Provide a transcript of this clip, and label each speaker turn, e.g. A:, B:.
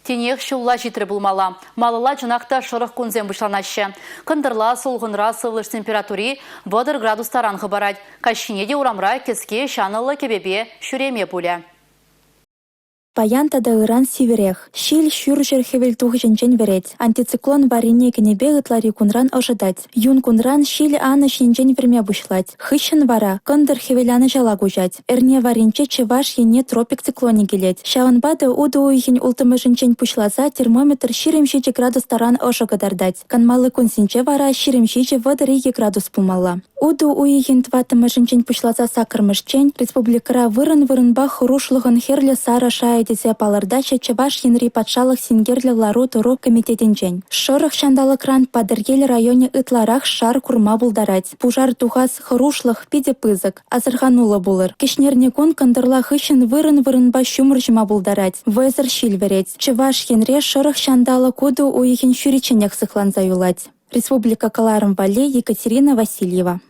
A: Тинех ҫулла ҫитрӗ пулмалла. Малалла чӑнах та шӑрӑх кунсем пуҫланаҫҫӗ. Кӑнтӑрла сулхӑнра сывлӑш температури 30 градус таран хӑпарать. Каҫхине те урамра кӗске ҫанӑллӑ кӗпепе ҫӳреме пулӗ.
B: Паян тата ыран сивӗрех. Ҫил ҫурҫӗр хӗвелтухӑҫӗнчен вӗрет. Антициклон варрине кӗнипе ытлари кунран ӑшӑтать. Юн кунран ҫил анӑҫ енчен вӗрме пуҫлать. Хыҫҫӑн вара кӑнтӑр хӗвеланӑҫалла куҫать. Эрне варринче Чӑваш Ене тропик циклонӗ килет. Ҫавӑнпа та утӑ уйӑхӗн улттӑмӗшӗнчен пуҫласа термометр 27 градус таран ӑшӑ кӑтартать. Канмалли кунсенче вара 27-32 градус пулмалла. Утӑ уйӑхӗн тӑваттӑмӗшӗнчен пуҫласа саккӑрмӗшчен республикӑра вырӑн-вырӑнпа хӑрушлӑхӑн хӗрлӗ сарӑ шайӗ тесе палӑртаҫҫӗ Чӑваш Енри патшалӑх синкерлӗ лару-тӑру комитетӗнчен. Шӑрӑх ҫанталӑкран Патӑрьел районӗ ытларах шар курма пултарать. Пушар тухас хӑрушлӑх питӗ пысӑк. Асӑрхануллӑ пулӑр. Кӗҫнерникун кӑнтӑрла хыҫҫӑн вырӑн-вырӑнпа ҫумӑр ҫума пултарать, вӑйсӑр ҫил вӗрет. Чӑваш Енре шӑрӑх ҫанталӑк утӑ уйӑхӗн ҫурричченех сыхланса юлать. Республика кӑларӑм валли Екатерина Васильева.